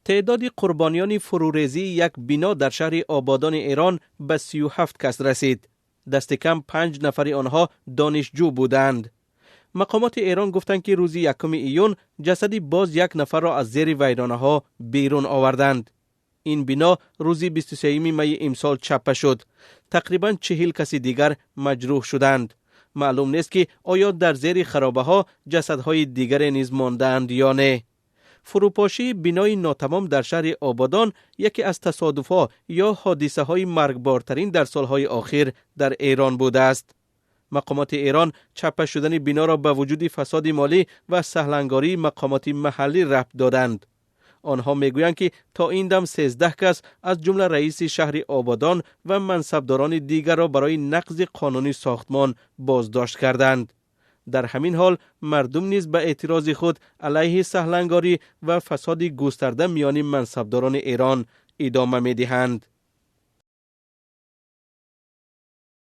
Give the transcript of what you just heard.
Теъдоди қурбониёни фурӯрезии як бино дар шаҳри Ободони Эрон ба 37 кас расид. Дасти кам 5 нафари онҳо донишҷӯ буданд. Мақомоти Эрон гуфтанд, ки рӯзи 1 июн ҷасади боз як нафарро аз зери вайронаҳо берун оварданд. Ин бино рӯзи 23 майи имсол чаппа шуд. Тақрибан 40 каси дигар маҷрӯҳ шуданд. Маълум нест, ки оё дар зери харобаҳо ҷасадҳои дигаре низ мондаанд ё не. Фурӯпошии бинои нотамом дар шаҳри Ободон яке аз тасодуфҳо ё ҳодисаҳои маргбортарин дар солҳои охир дар Эрон будааст. Мақомоти Эрон чаппа шудани биноро ба вуҷуди фасоди молӣ ва саҳлангории мақомоти маҳаллӣ рабт доданд. Онҳо мегӯянд, ки то ин дам 13 кас, аз ҷумла раиси шаҳри Ободон ва мансабдорони дигарро, барои нақзи қонуни сохтмон боздошт карданд. Дар ҳамин ҳол мардум низ ба эътирози худ алайҳи саҳлангорӣ ва фасоди густарда миёни мансабдорони Эрон идома медиҳанд.